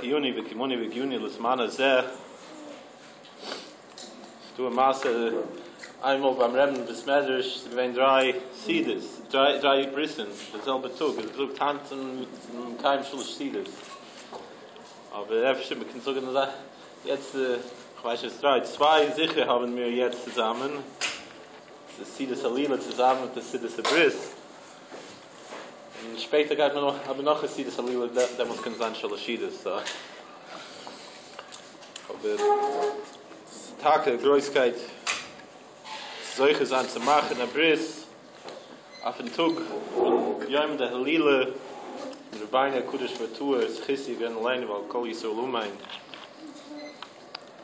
שהחיינו וקיימנו והגיענו לזמן הזה. ס'דא א מעשה איינמאל ביים רבי'ן אין בית מדרש איז געווען דריי סעודות, דריי ברית'ן די זעלבע טאג, ער האט געזאגט היינט איז מען מקיים שלש סעודות, אבער אפשר מ'קען זאגן אז יעצט, כ'ווייס נישט דריי, צוויי זיכער האבן מיר יעצט צוזאמען, די סעודת הילולא צוזאמען מיט די סעודת הברית. און שפעטער גייט מען נאך האבן נאך א סעודת הילולא דעמאלטס קען זיין שלש סעודות. אבער ס'איז טאקע א גרויסקייט זוכה זיין צו מאכן א ברית אויפן טאג פון יום דהילולא פון רבינו הקדוש והטהור זכותו יגן עלינו ועל כל ישראל אמן,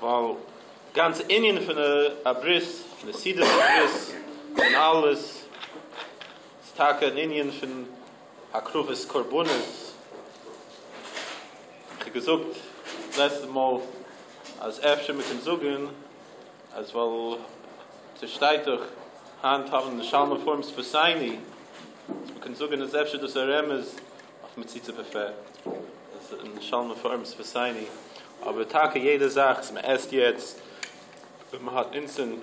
ווייל גאנצע ענין פון א ברית, פון די סעודת הברית, און אלעס איז טאקע אן ענין פון הקרבת קרבנות. איך האב געזאגט לעצטע מאל אז אפשר מען קען זאגן אז ווייל ס'שטייט דאך היינט האבן נשלמה פארום שפתינו, אז מען קען זאגן אז אפשר דאס איז א רמז אויף מציצה בפה, אז נשלמה פארום שפתינו, אבער טאקע יעדע זאך וואס מען עסט יעצט און מען האט אינזין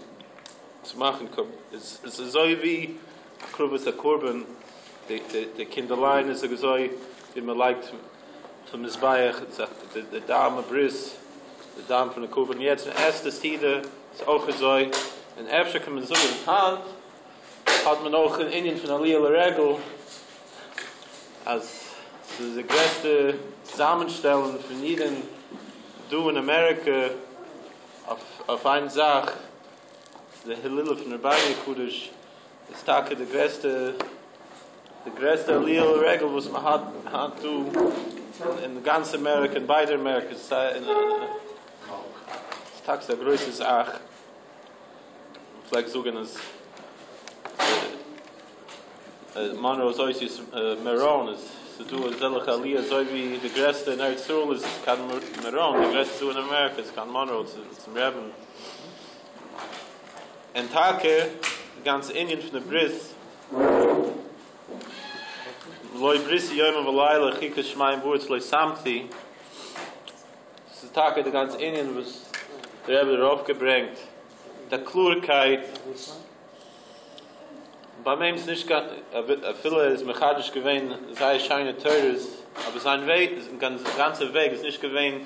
צו מאכן איז אזוי ווי הקרבת הקרבן, די קינדליין איז אזוי ווי מען לייגט אויפן מזבח די דם הברית, די דם פון די קרבן, יעצט מען עסט די סעודה איז אויך אזוי, און אפשר קען מען זאגן היינט האט מען אויך אן ענין פון עליה לרגל, אז ס'איז די גרעסטע צוזאמענשטעלן פון אידן דא אין אמעריקע אויף איין זאך, די הילולא פון רבינו הקדוש איז טאקע די גרעסטע די גרעסטע עליה לרגל וואס מען האט היינט דא אין גאנץ אמעריקע אין ביידע אמעריקעס ס'איז טאקע א גרויסע זאך מען פלעגט זאגן אז מאנרא איז אויס מירון איז ס'דא אזעלכע עליה אזוי ווי די גרעסטע אין ארץ ישראל איז קיין מירון די גרעסטע דא אין אמעריקע איז קיין מאנרא צום רעבען. און טאקע די גאנצע ענין פון די ברית, לא בריתי יומם ולילה חוקות שמים וארץ לא שמתי, ס'איז טאקע די גאנצע ענין וואס דער רבי האט ארויפגעברענגט, די קלארקייט, ביי אים איז נישט קיין, אפילו ער איז מחדש געווען זייער שיינע תורות, אבער זיין וועג, גאנצע וועג איז נישט געווען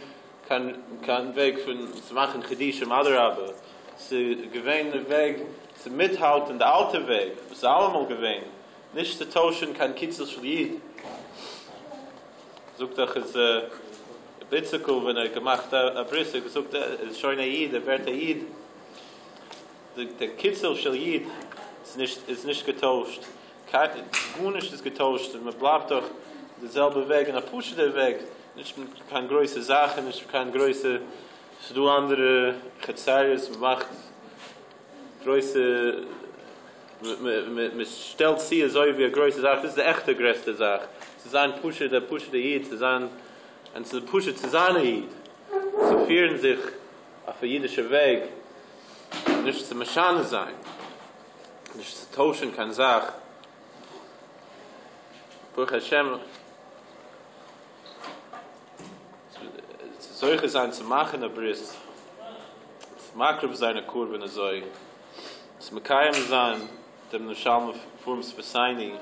קיין קיין וועג פון צו מאכן חידושים אדרבה ס'איז געווען די וועג צו מיטהאלטן די אלטע וועג וואס איז אלעמאל געווען נישט צו טוישן קיין קוצו של יוד. זאגט דאך אז ר' איציקל ווען ער האט געמאכט א ברית האט געזאגט ער איז שוין א איד ער ווערט א איד די קוצו של יוד איז נישט איז נישט געטוישט גארנישט איז געטוישט און מען בלייבט דאך די זעלבע וועג און א פשוט'ער וועג נישט מיט קיין גרויסע זאכן, נישט מיט קיין גרויסע, ס'איז דא אנדערע חצרות, מ'מאכט גרויסע, מ'שטעלט צו אזוי ווי א גרויסע זאך, דאס איז די עכטע גרעסטע זאך, צו זיין פשוט א פשוט'ע איד, צו זיין, און צו פשוט צו זיין א איד, צו פירן זיך אויף א אידישע וועג, נישט צו משנה זיין, נישט צו טוישן קיין זאך, ברוך השם. צו זוכה זיין צו מאכן א ברית, צו מקריב זיין א קרבן אזוי, צו מקיים זיין דעם נשלמה פארום שפתינו,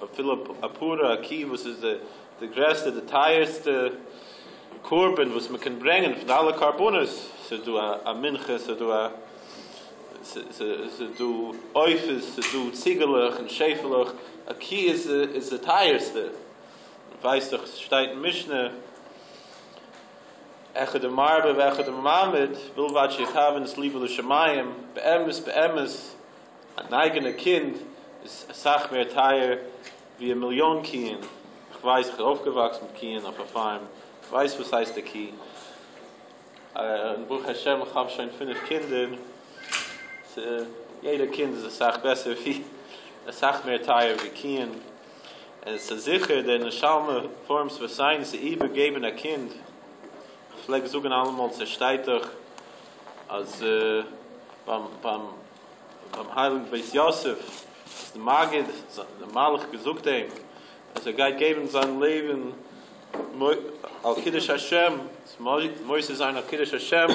אפילו א פרה א קי וואס איז די גרעסטע די טייערסטע קרבן וואס מען קען ברענגען פון אלע קרבנות, ס'איז דא א מנחה, ס'איז דא א ס'איז דא עופות, ס'איז דא ציגעלעך און שעפעלעך, א קי איז די טייערסטע. ווייסט דאך ס'שטייט אין משנה אחד המרבה ואחד הממעיט ובלבד שיכוון את לבו לשמים, באמת באמת אן אייגענע קינד איז אסאך מער טייער ווי א מיליאן קיען, איך ווייס איך בין אויפגעוואקסן מיט קיען אויף א פארם, איך ווייס וואס הייסט א קי, און ברוך השם איך האב שוין פינף קינדער, יעדע קינד איז אסאך בעסער ווי אסאך מער טייער ווי קיען. און ס'איז זיכער דער נשלמה פארום שפתינו צו איבערגעבן א קינד, כ'פלעג זאגן אלעמאל ס'שטייט דאך אז ביים ביים ביים הייליגן בית יוסף איז די מגיד די מלאך געזאגט אים אז ער גייט געבן זיין לעבן על קידוש השם, מוסר זיין על קידוש השם,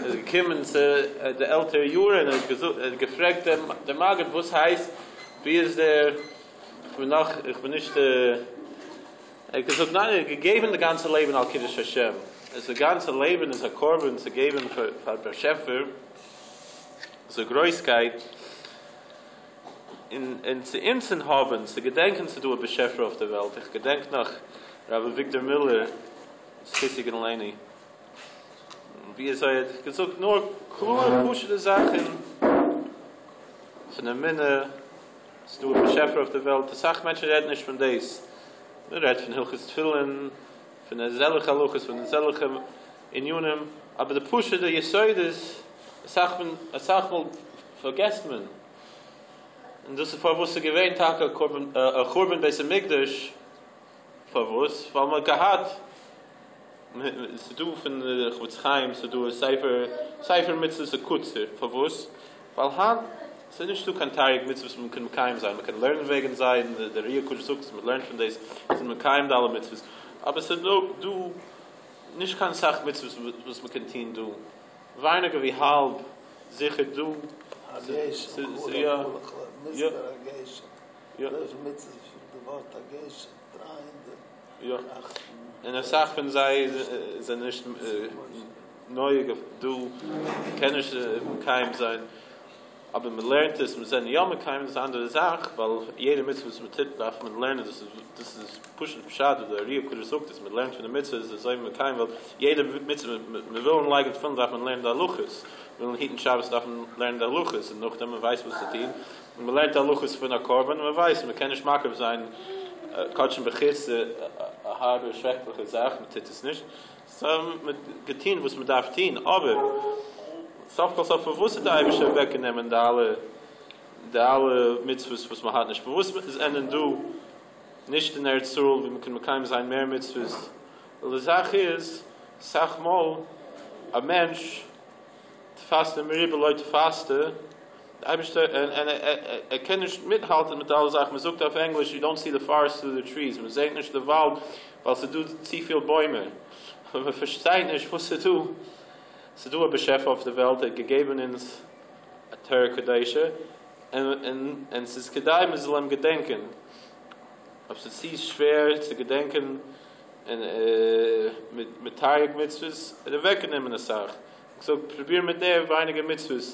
איז געקומען צו די עלטערע יארן און ער האט געפרעגט דעם מגיד וואס הייסט, ווי איז דער, איך בין נאך, איך בין נישט, ער האט געזאגט ניין, ער האט געגעבן די גאנצע לעבן על קידוש השם, אז די גאנצע לעבן איז א קרבן צו געבן פאר באשעפער, ס'איז א גרויסקייט. און צו אינזין האבן, צו געדענקען ס'איז דא א באשעפער אויף דער וועלט, איך געדענק נאך ר' אביגדור מילער זכותו יגן עלינו, ווי אזוי ער האט געזאגט נאר קלארע פשוט'ע זאכן פון אמונה, ס'איז דא א באשעפער אויף דער וועלט, אסאך מענטשן רעדן נישט פון דאס, מען רעדט פון הלכות תפילין, פון אזעלכע הלכות, פון אזעלכע ענינים, אבער די פשוט'ע יסודות, אסאך מאל פארגעסט מען. און דאס איז פארוואס ס'איז געווען טאקע א חורבן בית המקדש, פארוואס? ווייל מ'האט געהאט, ס'איז דא פון די חפץ חיים, ס'איז דא א ספר, ספר מצוות הקצר, פארוואס? ווייל היינט ס'איז נישטא קיין תריג מצוות וואס מ'קען מקיים זיין, מ'קען לערנען וועגן זיי, און דער אר"י הקדוש זאגט אז מ'לערנט פון דאס איז מען מקיים די אלע מצוות, אבער ס'איז דא נישט קיין סאך מצוות וואס מ'קען טון דא. ווייניגער ווי האלב זיכער דא. הגשם, כולי כולי, מספר הגשם, וויפיל מצוות פון די ווארט הגשם, 308. און אסאך פון זיי זענען נישט נוהג אויף דא, קען נישט מקיים זיין. אבער מען לערנט עס, מיר זענען יא מקיים דאס איז א אנדערע זאך, ווייל יעדע מצוה וואס מען טוט דארף מען לערנען, דאס איז דאס איז פשוט פשט וואס דער אר"י הקדוש זאגט אז מען לערנט פון די מצוה איז אזוי מקיים, ווייל יעדע מצוה מען וויל לייגן תפילין דארף מען לערנען די הלכות, מען וויל היטן שבת דארף מען לערנען די הלכות, און נאכדעם מען ווייסט וואס צו טון, און מען לערנט די הלכות פון א קרבן און מען ווייסט מען קען נישט מקריב זיין קדשים בחוץ, א הארבע שרעקליכע זאך, מען טוט עס נישט. סא מען האט געטוהן וואס מען דארף טוהן, אבער סוף כל סוף פארוואס האט די אייבערשטער אוועק גענומען די אלע די אלע מצוות וואס מען האט נישט, פארוואס זענען דא נישט אין ארץ ישראל ווי מען קען מקיים זיין מער מצוות, ווייל די זאך איז אסאך מאל א מענטש תפסת מרובה לא תפסת, די אייבערשטער און ער קען נישט מיטהאלטען מיט אלע זאכן, מען זאגט אויף ענגליש יו דאנט סי די פארעסט טרו די טריס, מען זעט נישט די וואלד ווייל ס'איז דא צופיל בוימער, אבער מען פארשטייט נישט וואס ס'איז דא, ס'איז דא א באשעפער אויף די וועלט ער האט געגעבן אונז א תורה קדושה, און און ס'איז כדאי מען זאל אים געדענקען, אויב ס'איז צו שווער צו געדענקען און מיט תריג מצוות, ער האט אוועקגענומען אסאך, געזאגט פרוביר מיט די ווייניגער מצוות.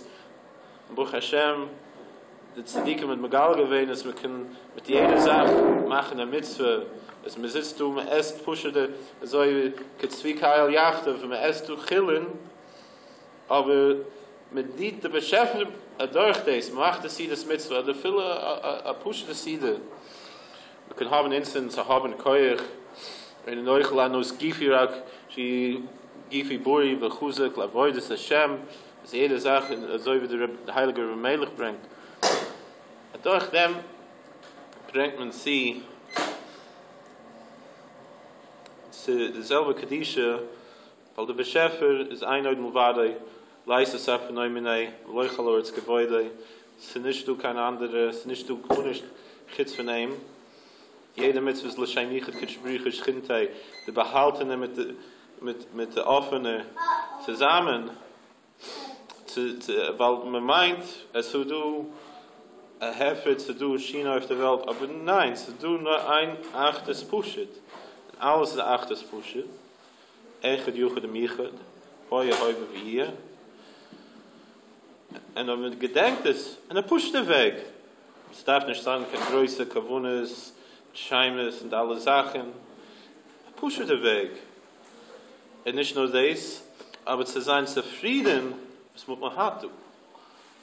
ברוך השם די צדיקים האט מגלה געווען אז מען קען מיט יעדע זאך מאכן א מצוה, אז מען זיצט דא מען עסט פשוטע אזוי כצבי כאיל יחדיו און מען עסט דא חולין, אבער מען דינט די באשעפער אדורך דאס, מען מאכט די סעודת מצוה אדער אפילו א פשוטע סעודה, מען קען האבן אינזין צו האבן כח, און אוכל להנאת גופי רק שיהא גופי בריא וחזק לעבודת השם. איז יעדע זאך אזוי ווי דער הייליגער רבי מיילעך ברענגט, אדורך דעם ברענגט מען צו צו די זעלבע קדושה, ווייל דער באשעפער איז אין עוד מלבדו, לית אתר פנוי מיניה מלא כל הארץ כבודו, ס'איז נישט דא קיין אנדערע, ס'איז נישט דא גארנישט חוץ פון אים, יעדע מצוה איז לשם יחוד קודשא בריך הוא ושכינתיה, די באהאלטענע מיט די מיט מיט די אפענע צוזאמען צו צו ווייל מען מיינט עס איז דא א הפרד ס'איז דא שינוי אויף די וועלט אבער ניין ס'איז דא נאר איין אחדות פשוט און אלעס איז אחדות פשוט אחד יחיד ומיוחד היה הווה ויהיה און אויב מען געדענקט עס אין א פשוטע וועג ס'דארף נישט זיין קיין גרויסע כוונות שמות און די אלע זאכן. א פשוט'ע וועג, און נישט נאר דאס, אבער צו זיין צופרידען וואס מען האט דא,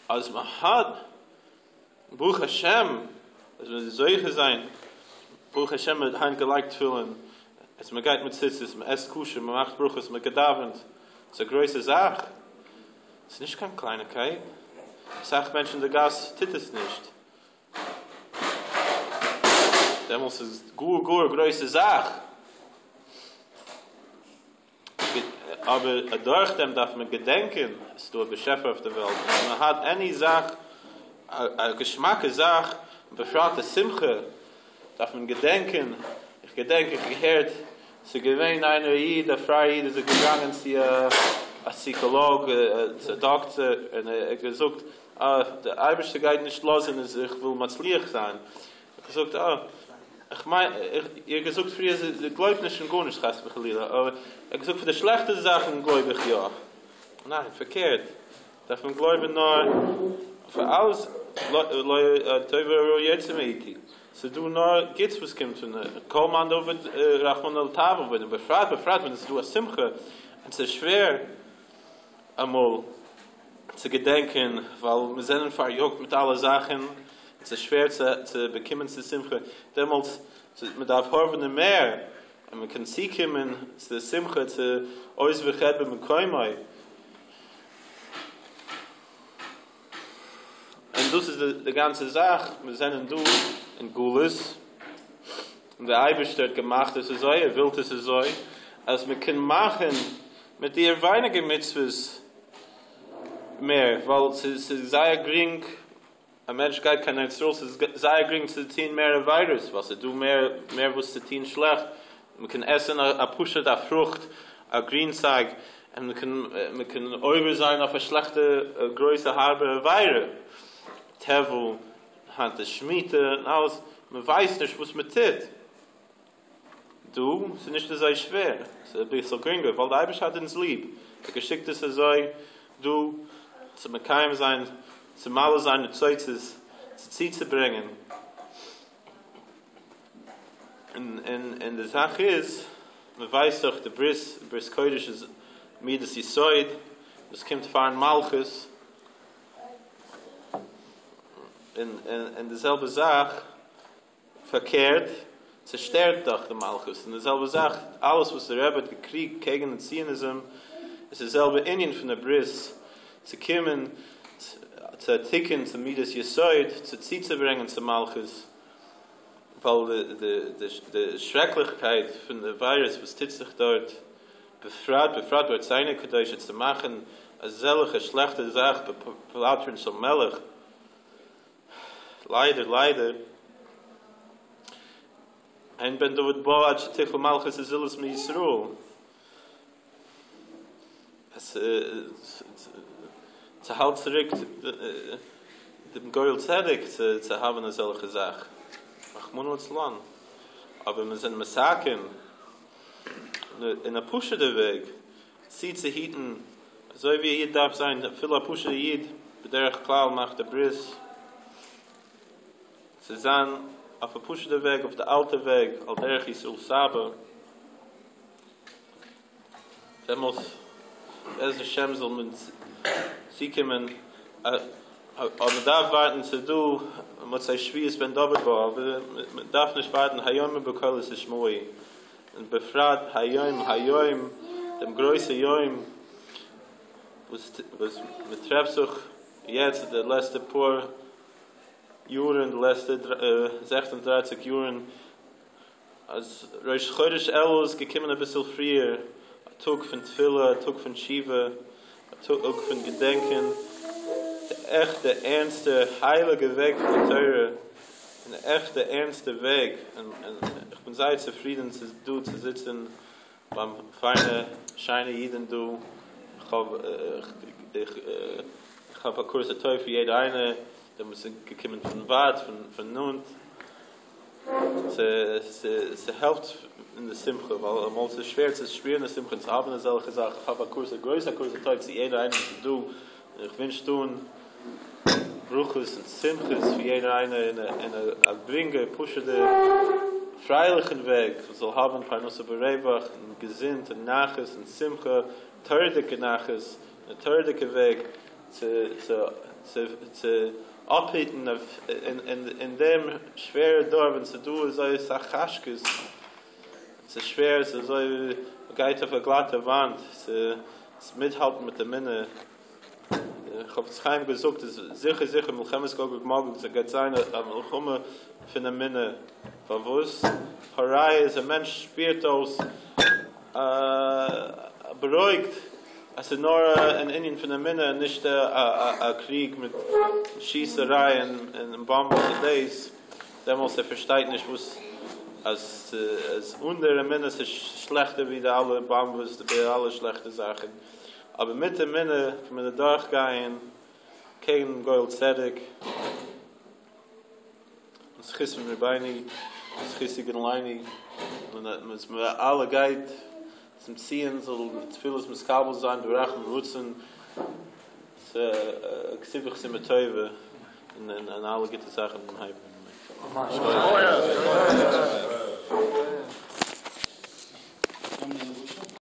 אז מען האט ברוך השם, אז מען איז זוכה זיין, ברוך השם מען האט היינט געלייגט תפילין, אז מען גייט מיט ציצית, מען עסט כשר, מען מאכט ברכות, מען האט געדאווענט, ס'איז א גרויסע זאך, ס'איז נישט קיין קלייניקייט, אסאך מענטשן אין די גאס טוט עס נישט. דעמאלס איז גאר גאר גרויסע זאך, אבער אדורך דעם דארף מען געדענקען עס איז דא א באשעפער אויף די וועלט, און מען האט עני זאך, א געשמאקע זאך, בפרט א שמחה, דארף מען געדענקען, איך געדענק איך געהערט ס'איז געווען איינער א איד, א פרייער איד, איז ער געגאנגען צו א פסיכאלאג, צו א דאקטער, און ער האט געזאגט, אה, דער אייבערשטער גייט נישט לאזן אז איך וויל מצליח זיין. ער האט געזאגט, אה, איך מיין, איר האט געזאגט פריער אז איר גלויבט נישט אין גארנישט חס וחלילה, אבער ער האט געזאגט פאר די שלעכטע זאכן גלויב איך יא. ניין, פארקערט, דארף מען גלויבן נאר פאר אלעס, לא טוב ורע יצא מאתי, ס'איז דא נאר גוטס וואס קומט פון כל מאן דעביד רחמנא לטב עביד, און בפרט בפרט ווען עס איז דא א שמחה, און ס'איז שווער אמאל צו געדענקען ווייל מיר זענען פאריאגט מיט אלע זאכן, און ס'איז שווער צו באקומען צו שמחה, דעמאלטס מען דארף הארעווען מער, און מען קען צוקומען צו די שמחה צו עוז וחדוה במקומו. און דאס איז די גאנצע זאך, מיר זענען דא אין גלות, און דער אייבערשטער האט געמאכט עס אזוי, ער וויל עס אזוי, אז מען קען מאכן מיט די ווייניגער מצוות מער, ווייל ס'איז זייער גרינג, א מענטש גייט קיין ארץ ישראל, ס'איז זייער גרינג צו טון מער עבירות, ווייל ס'איז דא מער מער וואס צו טון שלעכט, מען קען עסן א פשוט א פרוכט, א גרינצייג, און מען קען מען קען עובר זיין אויף א שלעכטע גרויסע הארבע עבירה, טבל, היינט איז שמיטה און אלעס, מען ווייסט נישט וואס מען טוט. דא, ס'איז נישט אזוי שווער, ס'איז אביסל גרינגער, ווייל די אייבערשטער האט אונז ליב, ער האט געשיקט עס אזוי דא צו מקיים זיין, צו מעלה זיין ניצוצות, צו צוצוברענגען, און און און די זאך איז, מען ווייסט דאך די ברית, ברית קודש איז מידת יסוד, דאס קומט פארן מלכות, און און די זעלבע זאך, פארקערט, צעשטערט דאך די מלכות, און די זעלבע זאך, אלעס וואס דער רבי האט געקריגט קעגן די ציוניזם, איז די זעלבע ענין פון די ברית, צו קומען צו א תיקון צו מידת יסוד, צו צוצוברענגען צו מלכות, ווייל די שרעקליכקייט פון די עבירות וואס טוט זיך דארט, בפרט בפרט בארצינו הקדושה, צו מאכן אזעלכע שלעכטע זאך בפלטרין של מלך, ליידער ליידער, אין בן דוד בא עד שתכלה מלכות הזולת מישראל. עס האלט צוריק דעם גואל צדק צו האבן אזעלכע זאך, רחמנא לצלן, אבער מיר זענען מתקן אין א פשוט'ע וועג צו צו היטן אזוי ווי א איד דארף זיין, אפילו א פשוט'ע איד בדרך כלל מאכט א ברית צו זיין אויף א פשוט'ע וועג, אויף די אלטע וועג, על דרך ישראל סבא, דעמאלס בעזר השם זאל מען צוקומען, אבער מען דארף ווארטן ס'איז דא מוצאי שביעית בן דוד בא, אבער מען דארף נישט ווארטן היום בקולו תשמעו. און בפרט היום היום דעם גרויסע יום וואס וואס מען טרעפט זיך יעצט די לעצטע פאר יארן די לעצטע זעכס און דרייסיג יארן אז ראש חודש אלול איז געקומען אביסל פריער א טאג פון תפילה א טאג פון תשובה א טאג פון געדענקען די עכטע ערנסטע הייליגע וועג פון די תורה און די עכטע ערנסטע וועג, און איך בין זייער צופרידען צו דא צו זיצען ביים פיינע שיינע אידען דא, איך האב איך האב הכרת הטוב פאר יעדער איינער, די וואס זענען געקומען פון ווייט פון נאנט. ס'העלפט אין די שמחה, ווייל אמאל ס'איז שווער צו שפירן די שמחה און צו האבן אזעלכע זאכן, איך האב הכרת, א גרויסע הכרת הטוב צו יעדער איינער וואס איז דא, און איך ווינטש אן ברכות און שמחות פאר יעדער איינער אין א גרינגע פשוט'ע פרייליכן וועג, מ'זאל האבן פרנסה ברווח און געזונט און נחת און שמחה, תורה'דיגע נחת, און א תורה'דיגע וועג צו צו צו אפהיטן אין דעם שווערע דור ווען ס'איז דא אזוי אסאך חשכות, ס'איז שווער, ס'איז אזוי ווי מ'גייט אויף א גלאטע וואנט צו מיטהאלטן מיט אמונה. חפץ חיים געזאגט איז זיכער זיכער מלחמת גוג ומגוג ס'גייט זיין א מלחמה פון אמונה, פארוואס? הראיה איז א מענטש שפירט אויס בארואיגט אז ס'איז נאר אן ענין פון אמונה און נישט א קריג מיט שיסערייען און באמבעס און דאס, דעמאלס ער פארשטייט נישט וואס. אז אז אן דער אמונה איז שלעכטער ווי די אלע באמבעס, די אלע שלעכטע זאכן, אבער מיט אמונה קען מען אדורכגיין קעגן גואל צדק, זכות פון רבינו, זכות יגן עלינו, און אז מיר אלע גייט צום ציון זאל תפילות מתקבל זיין ברחמים רצון, כתיבה וחתימה טובה און אלע גוטע זאכן אנהייבן. אמן.